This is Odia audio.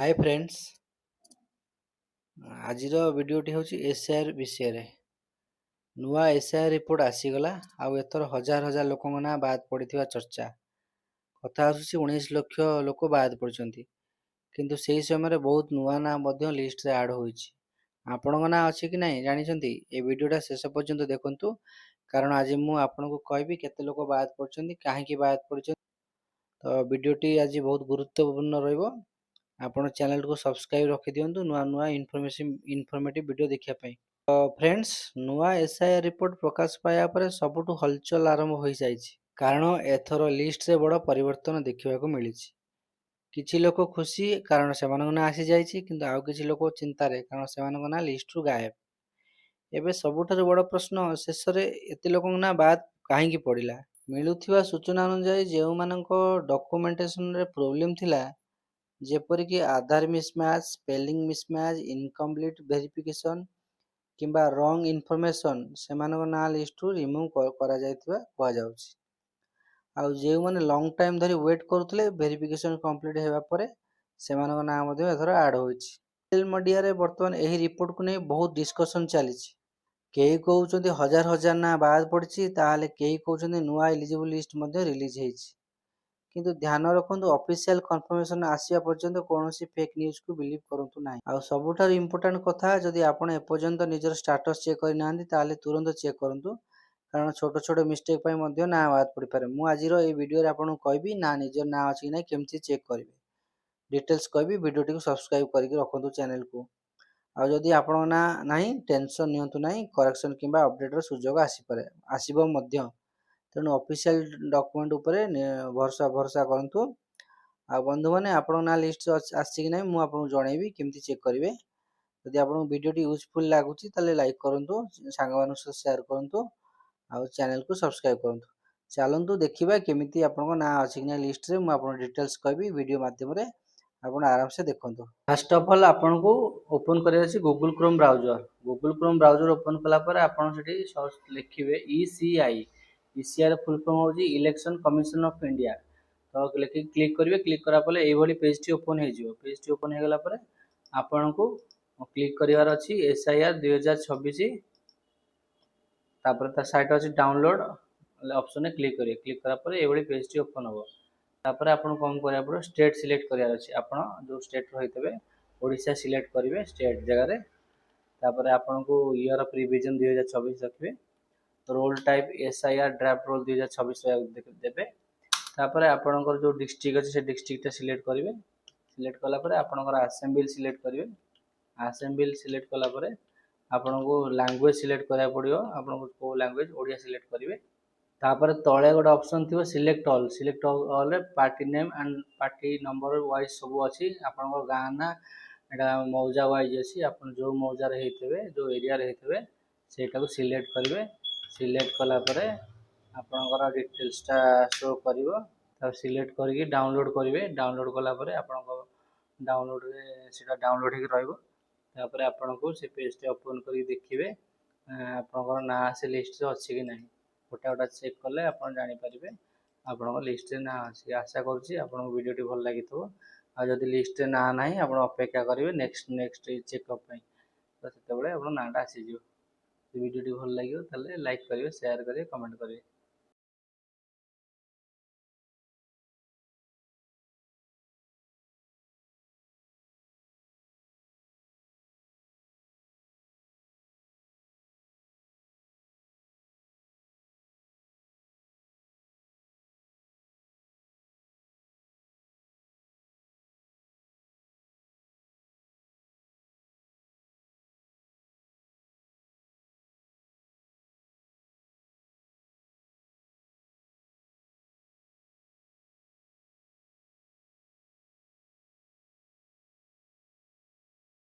ହାଏ ଫ୍ରେଣ୍ଡସ୍, ଆଜିର ଭିଡ଼ିଓଟି ହେଉଛି ଏସ୍ଆଇଆର୍ ବିଷୟରେ। ନୂଆ ଏସ୍ଆଇଆର୍ ରିପୋର୍ଟ ଆସିଗଲା ଆଉ ଏଥର ହଜାର ହଜାର ଲୋକଙ୍କ ନାଁ ବାଦ ପଡ଼ିଥିବା ଚର୍ଚ୍ଚା। କଥା ଆସୁଛି, 19 ଲକ୍ଷ ଲୋକ ବାଦ ପଡ଼ିଛନ୍ତି, କିନ୍ତୁ ସେହି ସମୟରେ ବହୁତ ନୂଆ ନାଁ ମଧ୍ୟ ଲିଷ୍ଟରେ ଆଡ଼୍ ହୋଇଛି। ଆପଣଙ୍କ ନାଁ ଅଛି କି ନାହିଁ ଜାଣିଛନ୍ତି? ଏ ଭିଡ଼ିଓଟା ଶେଷ ପର୍ଯ୍ୟନ୍ତ ଦେଖନ୍ତୁ, କାରଣ ଆଜି ମୁଁ ଆପଣଙ୍କୁ କହିବି କେତେ ଲୋକ ବାଦ ପଡ଼ିଛନ୍ତି, କାହିଁକି ବାଦ ପଡ଼ିଛନ୍ତି। ତ ଭିଡ଼ିଓଟି ଆଜି ବହୁତ ଗୁରୁତ୍ୱପୂର୍ଣ୍ଣ ରହିବ। ଆପଣ ଚ୍ୟାନେଲକୁ ସବସ୍କ୍ରାଇବ୍ ରଖିଦିଅନ୍ତୁ ନୂଆ ନୂଆ ଇନଫର୍ମେଟିଭ୍ ଭିଡ଼ିଓ ଦେଖିବା ପାଇଁ। ତ ଫ୍ରେଣ୍ଡସ୍, ନୂଆ ଏସ୍ଆଇଆର୍ ରିପୋର୍ଟ ପ୍ରକାଶ ପାଇବା ପରେ ସବୁଠୁ ହଲଚଲ ଆରମ୍ଭ ହୋଇଯାଇଛି, କାରଣ ଏଥର ଲିଷ୍ଟରେ ବଡ଼ ପରିବର୍ତ୍ତନ ଦେଖିବାକୁ ମିଳିଛି। କିଛି ଲୋକ ଖୁସି, କାରଣ ସେମାନଙ୍କ ନାଁ ଆସିଯାଇଛି, କିନ୍ତୁ ଆଉ କିଛି ଲୋକ ଚିନ୍ତାରେ, କାରଣ ସେମାନଙ୍କ ନାଁ ଲିଷ୍ଟରୁ ଗାୟବ। ଏବେ ସବୁଠାରୁ ବଡ଼ ପ୍ରଶ୍ନ, ଶେଷରେ ଏତେ ଲୋକଙ୍କ ନାଁ ବାଦ କାହିଁକି ପଡ଼ିଲା? ମିଳୁଥିବା ସୂଚନା ଅନୁଯାୟୀ, ଯେଉଁମାନଙ୍କ ଡକୁମେଣ୍ଟେସନରେ ପ୍ରୋବ୍ଲେମ୍ ଥିଲା, ଯେପରିକି Aadhaar mismatch, spelling mismatch, incomplete verification କିମ୍ବା ରଙ୍ଗ ଇନଫର୍ମେସନ୍, ସେମାନଙ୍କ ନାଁ ଲିଷ୍ଟରୁ ରିମୁଭ୍ କରାଯାଇଥିବା କୁହାଯାଉଛି। ଆଉ ଯେଉଁମାନେ ଲଙ୍ଗ୍ ଟାଇମ୍ ଧରି ୱେଟ୍ କରୁଥିଲେ, ଭେରିଫିକେସନ୍ କମ୍ପ୍ଲିଟ୍ ହେବା ପରେ ସେମାନଙ୍କ ନାଁ ମଧ୍ୟ ଏଥର ଆଡ଼୍ ହୋଇଛି। ସୋସିଆଲ ମିଡ଼ିଆରେ ବର୍ତ୍ତମାନ ଏହି ରିପୋର୍ଟକୁ ନେଇ ବହୁତ ଡିସ୍କସନ୍ ଚାଲିଛି। କେହି କହୁଛନ୍ତି ହଜାର ହଜାର ନାଁ ବାଦ ପଡ଼ିଛି, ତାହେଲେ କେହି କହୁଛନ୍ତି ନୂଆ ଏଲିଜିବଲ୍ ଲିଷ୍ଟ ମଧ୍ୟ ରିଲିଜ୍ ହେଇଛି। କିନ୍ତୁ ଧ୍ୟାନ ରଖନ୍ତୁ, ଅଫିସିଆଲ କନଫର୍ମେସନ୍ ଆସିବା ପର୍ଯ୍ୟନ୍ତ କୌଣସି ଫେକ୍ ନ୍ୟୁଜ୍କୁ ବିଲିଭ୍ କରନ୍ତୁ ନାହିଁ। ଆଉ ସବୁଠାରୁ ଇମ୍ପୋର୍ଟାଣ୍ଟ କଥା, ଯଦି ଆପଣ ଏପର୍ଯ୍ୟନ୍ତ ନିଜର ଷ୍ଟାଟସ୍ ଚେକ୍ କରିନାହାନ୍ତି, ତାହେଲେ ତୁରନ୍ତ ଚେକ୍ କରନ୍ତୁ, କାରଣ ଛୋଟ ଛୋଟ ମିଷ୍ଟେକ୍ ପାଇଁ ମଧ୍ୟ ନାଁ ବାଦ ପଡ଼ିପାରେ। ମୁଁ ଆଜିର ଏଇ ଭିଡ଼ିଓରେ ଆପଣଙ୍କୁ କହିବି ନା ନିଜର ନାଁ ଅଛି କି ନାହିଁ, କେମିତି ଚେକ୍ କରିବେ, ଡିଟେଲ୍ସ କହିବି। ଭିଡ଼ିଓଟିକୁ ସବସ୍କ୍ରାଇବ୍ କରିକି ରଖନ୍ତୁ ଚ୍ୟାନେଲକୁ। ଆଉ ଯଦି ଆପଣଙ୍କ ନାଁ ନାହିଁ, ଟେନସନ୍ ନିଅନ୍ତୁ ନାହିଁ। କରେକ୍ସନ୍ କିମ୍ବା ଅପଡ଼େଟ୍ର ସୁଯୋଗ ଆସିପାରେ, ଆସିବ ମଧ୍ୟ। ତେଣୁ ଅଫିସିଆଲ ଡକୁମେଣ୍ଟ ଉପରେ ଭରସା କରନ୍ତୁ। ଆଉ ବନ୍ଧୁମାନେ, ଆପଣଙ୍କ ନାଁ ଲିଷ୍ଟରେ ଆସିଛି କି ନାହିଁ, ମୁଁ ଆପଣଙ୍କୁ ଜଣେଇବି କେମିତି ଚେକ୍ କରିବେ। ଯଦି ଆପଣଙ୍କୁ ଭିଡ଼ିଓଟି ୟୁଜଫୁଲ୍ ଲାଗୁଛି, ତାହେଲେ ଲାଇକ୍ କରନ୍ତୁ, ସାଙ୍ଗମାନଙ୍କ ସହ ସେୟାର କରନ୍ତୁ ଆଉ ଚ୍ୟାନେଲକୁ ସବସ୍କ୍ରାଇବ୍ କରନ୍ତୁ। ଚାଲନ୍ତୁ ଦେଖିବା କେମିତି ଆପଣଙ୍କ ନାଁ ଅଛି କି ନାହିଁ ଲିଷ୍ଟରେ। ମୁଁ ଆପଣଙ୍କୁ ଡିଟେଲ୍ସ କହିବି ଭିଡ଼ିଓ ମାଧ୍ୟମରେ, ଆପଣ ଆରାମସେ ଦେଖନ୍ତୁ। ଫାର୍ଷ୍ଟ ଅଫ୍ ଅଲ୍ ଆପଣଙ୍କୁ ଓପନ୍ କରିବାର ଅଛି Google chrome browser. Google chrome browser open କଲା ପରେ ଆପଣ ସେଠି ସର୍ଚ୍ଚ ଲେଖିବେ ଇସିଆଇ। ଇସିଆଇର ଫୁଲ୍ ଫର୍ମ ହେଉଛି ଇଲେକ୍ସନ୍ କମିଶନ ଅଫ୍ ଇଣ୍ଡିଆ। ତ ଲେଖିକି କ୍ଲିକ୍ କରିବେ। କ୍ଲିକ୍ କଲା ପରେ ଏଇଭଳି ପେଜ୍ଟି ଓପନ୍ ହେଇଯିବ। ପେଜ୍ଟି ଓପନ୍ ହେଇଗଲା ପରେ ଆପଣଙ୍କୁ କ୍ଲିକ୍ କରିବାର ଅଛି ଏସ୍ଆଇଆର୍ 2026। ତାପରେ ତା ସାଇଟ୍ ଅଛି, ଡାଉନଲୋଡ଼ ଅପସନରେ କ୍ଲିକ୍ କରିବେ। କ୍ଲିକ୍ କଲା ପରେ ଏଇଭଳି ପେଜ୍ଟି ଓପନ୍ ହେବ। ତାପରେ ଆପଣଙ୍କୁ କ'ଣ କରିବାକୁ ପଡ଼ିବ? ଷ୍ଟେଟ୍ ସିଲେକ୍ଟ କରିବାର ଅଛି। ଆପଣ ଯେଉଁ ଷ୍ଟେଟ୍ର ହେଇଥିବେ, ଓଡ଼ିଶା ସିଲେକ୍ଟ କରିବେ ଷ୍ଟେଟ୍ ଜାଗାରେ। ତାପରେ ଆପଣଙ୍କୁ ଇୟର୍ ଅଫ୍ ରିଭିଜନ୍ 2026 ରଖିବେ। Roll type SIR draft roll 2026 ଦେବେ। ତାପରେ ଆପଣଙ୍କର ଯେଉଁ ଡିଷ୍ଟ୍ରିକ୍ଟ ଅଛି, ସେ ଡିଷ୍ଟ୍ରିକ୍ଟଟା ସିଲେକ୍ଟ କରିବେ। ସିଲେକ୍ଟ କଲା ପରେ ଆପଣଙ୍କର ଆସେମ୍ବଲି ସିଲେକ୍ଟ କରିବେ। ଆସେମ୍ବଲି ସିଲେକ୍ଟ କଲା ପରେ ଆପଣଙ୍କୁ ଲାଙ୍ଗୁଏଜ୍ ସିଲେକ୍ଟ କରିବାକୁ ପଡ଼ିବ। ଆପଣଙ୍କୁ କେଉଁ ଲାଙ୍ଗୁଏଜ୍? ଓଡ଼ିଆ ସିଲେକ୍ଟ କରିବେ। ତାପରେ ତଳେ ଗୋଟେ ଅପସନ୍ ଥିବ ସିଲେକ୍ଟ ଅଲ୍। ସିଲେକ୍ଟ ଅଲ୍ରେ party name and party number wise ସବୁ ଅଛି। ଆପଣଙ୍କ ଗାଁ ନାଁ, ଏଇଟା ମୌଜା ୱାଇଜ୍ ଅଛି। ଆପଣ ଯେଉଁ ମୌଜାରେ ହେଇଥିବେ, ଯେଉଁ ଏରିଆରେ ହେଇଥିବେ, ସେଇଟାକୁ ସିଲେକ୍ଟ କରିବେ। ସିଲେକ୍ଟ କଲା ପରେ ଆପଣଙ୍କର ଡିଟେଲ୍ସଟା ଶୋ କରିବ। ତାକୁ ସିଲେକ୍ଟ କରିକି ଡାଉନଲୋଡ଼୍ କରିବେ। ଡାଉନଲୋଡ଼୍ କଲା ପରେ ଆପଣଙ୍କ ଡାଉନଲୋଡ଼୍ରେ ସେଇଟା ଡାଉନଲୋଡ଼୍ ହେଇକି ରହିବ। ତାପରେ ଆପଣଙ୍କୁ ସେ ପେଜ୍ଟି ଓପନ୍ କରିକି ଦେଖିବେ, ଆପଣଙ୍କର ନାଁ ସେ ଲିଷ୍ଟରେ ଅଛି କି ନାହିଁ। ଗୋଟା ଗୋଟା ଚେକ୍ କଲେ ଆପଣ ଜାଣିପାରିବେ ଆପଣଙ୍କ ଲିଷ୍ଟରେ ନାଁ ଅଛି। ଆଶା କରୁଛି ଆପଣଙ୍କୁ ଭିଡ଼ିଓଟି ଭଲ ଲାଗିଥିବ। ଆଉ ଯଦି ଲିଷ୍ଟରେ ନାଁ ନାହିଁ, ଆପଣ ଅପେକ୍ଷା କରିବେ ନେକ୍ସଟ ନେକ୍ସଟ ଚେକଅପ୍ ପାଇଁ। ତ ସେତେବେଳେ ଆପଣଙ୍କ ନାଁଟା ଆସିଯିବ। ଯଦି ଭିଡ଼ିଓଟି ଭଲ ଲାଗିବ, ତାହେଲେ ଲାଇକ୍ କରିବେ, ସେୟାର କରିବେ, କମେଣ୍ଟ କରିବେ।